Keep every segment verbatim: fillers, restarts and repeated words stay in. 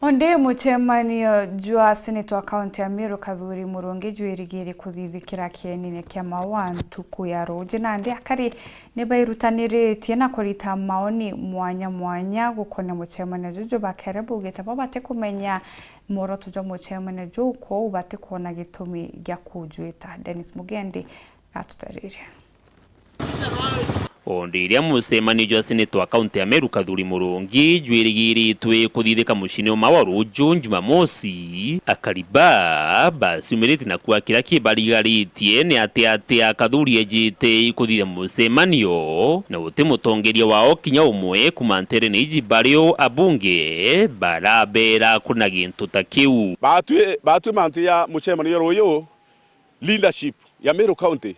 Ondi mucemanio jwa seneta wa kaunti ya Meru Kathuri Murungi jwirigiri kuthithikira kienine kia Maua ntuku ya ruuji, nandi akari nibairutaniritie na kurita maoni mwanya mwanya gukonia mucemanio juju. Bakere baugite bo batikumenya mworoto jwa mucemanio juu, kwou batikwona gitumi gia kujwita. Dennis Mugendi atutaririe. O ndiria mucemanio jwa seneta wa kaunti ya Meru Kathuri Murungi jwirigiritwe kuthithika muciini uma wa ruuju Jumamosi, akari ba baciumiritie na kuakira kibarigaritie ni ati ati a Kathuri ejite kuthithia mucemanio na guti mutongeria wao kinya umwe kuuma nterene iji bario abunge barabera kuna gintu ta kiu. Batwi, batwi mantu ya mucemanio ruuju, leadership ya Meru County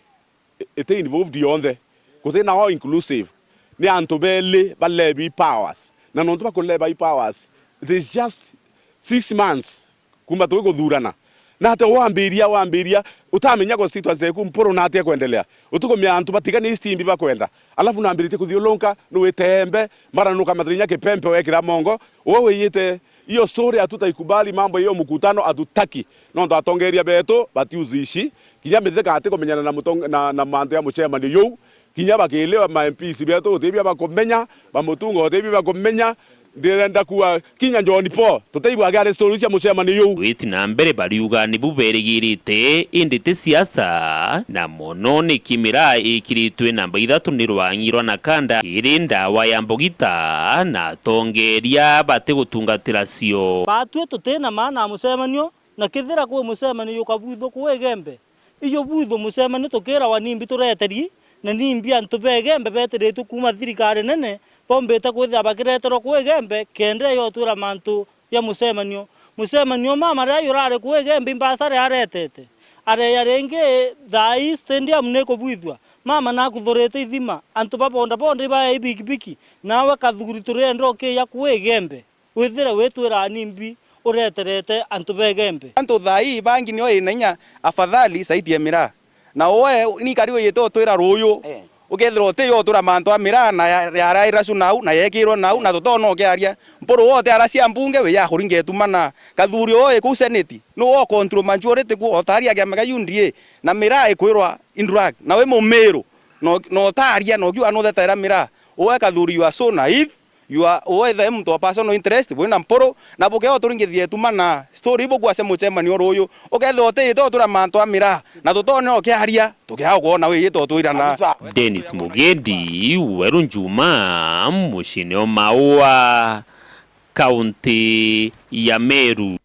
iti involved yonthe, guti na all inclusive. Ni antu beli ba levy powers, na nontu bakuleva i powers, it is just six months kuma tukiguthurana. Na ati wambiria, wambiria, utamenya constituency eku Mpuru na atia kwendelea. Utukumia antu batigani East Imbi bakwenda. Alafu nambiritie kuthiulunka, nuwite embe, mara nukamatirinya kipempe wekira mongo. Uwe wiyite, hiyo story hatutaikubali, mambo hiyo mkutano hatutaki. Nontu atongeria betu batiuzishi. Kinya mithika atikumenyana na mutong-, na, na mantu ya mucemanio juu. Kinya bakiliwa ma M Ps betu utibia bakumenya, bamutunga utibia bakumenya. Ndirenda kuwa kinya John Paul, tutaigua akiaria story cia mucemanio juu. Witi na mbere bariuga nibu berigirite, indi ti siasa, na mono ni kimiraa ikiritwe namba ithatu ni rwangi rwa Nakanda iri ndawa ya mbogita, na atongeria batigutungatira cio. Batwi tuti na maana ya mucemanio, na kethira kwi mucemanio jukabwithua kuu Igembe, ijo bwithua mucemanio tukirawa nimbi tureteri, na nimbi antu ba Igembe betiritue kuuma thirikari nene bombite kwithira bakireterwa kuu Igembe kenda yotwira mantu ya mucemanio. Mucemanio mama riria jurari kuu Igembe imbasare aretete. Areja ringi, thaa ii stadium nikubwithua. Mama nakuthurite ithima, antu ba bodaboda ibae ibikibiki, nawe Kathuri turienda ukiija kuu Igembe. Withire witwira nimbi ureterete antu ba Igembe. Antu thaa ii bangi nio ina inya afadhali saiti ya miraa. Na we nikari wiyite utwira ruuju, eh, ukethirwa uti yo utwira mantu a miraa na ya, yaraira cu nau, na yekirwe nau, na tutona ukiaria. Mpuru wote ara cia mbunge wi ya kuringa ituma na Kathuri uu i kuu seneti. Nu wo control majority ku, utaria kiama kia U D A, na miraa ikwirwa indrug, na wi mumiru, no, no utaria, no kiuga nuthetaira miraa. Uwe Kathuri, you are so naive. You are, uwe ithe muntu wa personal interest, bwina Mpuru, na bukeo turingithia ituma na story ibu kwacia mucemanio ruuju. Ukethirwa utiyite utwira mantu a miraa, na tutone ukiaria, tukiaga kwona wiyite utwirana. Kabisa. Dennis Mugendi, Weru Njuma, muciini o Maua, kaunti ya Meru.